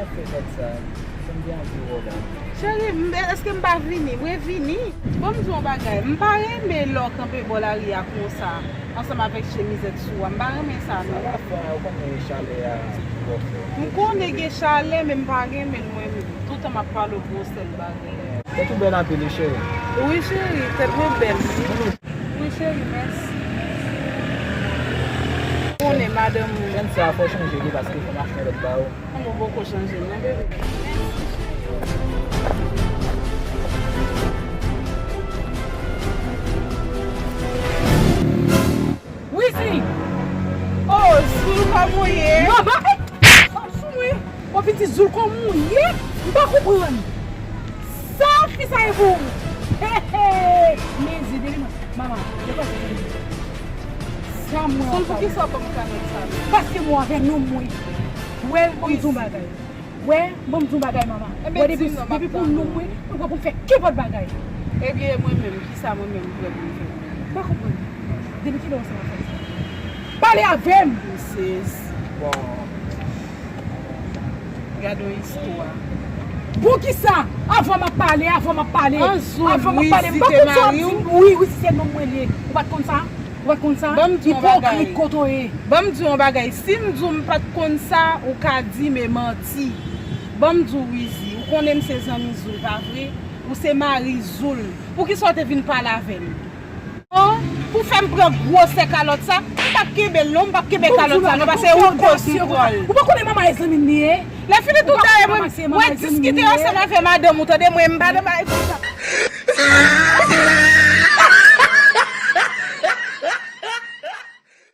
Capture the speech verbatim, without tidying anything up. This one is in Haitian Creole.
Fè nèg sa, fè m gen anvi wè w la. Cheri, m, èske m pa vini? Mwen vini. Bon, m di w yon bagay. M pa renmen lè w kanpe bò lari a konsa, ansanm avèk chemizèt sou a. M pa renmen sa, non. Sa pa fè, ou konnen chalè a ki twò fò. M konnen gen chalè, men m pa renmen l, mwen menm. Toutan m ap pale w pou yon sèl bagay. Tèt ou bèl anpil, wi, cheri. Wi, cheri, tèt mwen bèl, wi. Wi, cheri, mèsi. Konnen madanm ou. Jèn sa, fò w chanje li, paske fò m achte yon lòt ba ou. Kòman w poko chanje l non, bebe? Wizi! Oh, Zoul, kòman w ye? Mama, ey! Fòm sou mwen! Ou vin di Zoul, kòman w ye? M pa konprann. Sa fi sa ye pou ou? He, he! Men zi, depi mwen. Mama, depi mwen. Sa mwen. Zoul, poukisa w ban m kanèt sa? Paske mwen avè nonm mwen. Wè, bon, m di yon bagay. Wè, ban m di yon bagay, mama. Wè, depi, depi pou nonm mwen, mwen prè pou m fè kenpòt bagay. Ebyen, mwen menm, kisa mwen menm m prè pou m fè? M pa konprann. Depi kilè w sa w ap fè sa? Pale avè m! M sezi. Bon. Gade yon istwa. Poukisa? Avan m ap pale, avan m ap pale. An Zoul, avan m ap pale. M pa konn sa w ap di m. Wi, wi, si se nonm mwen li ye. Ou pa t konn sa? Ou pa t konn sa? Ban m di yon bagay. Ipokrit kote w ye. Ban m di yon bagay. Si m di w m pa t konn sa, ou ka di m e manti. Ban m di w, Wizi, ou konnen m se zanmi Zoul, pa vre? Ou se mari Zoul. Poukisa w te vin pale avè m? Oh, pou fè m pran gwosè kalòt sa, m p ap kenbe l non, m p ap kenbe kalòt sa non, paske ou koz m pran l. Ou pa konnen manman e zanmi m li ye? Lè fini tou talè, mwen, mwen diskite ansanm avè madanm ou, tande, mwen, m pa nan bagay konsa.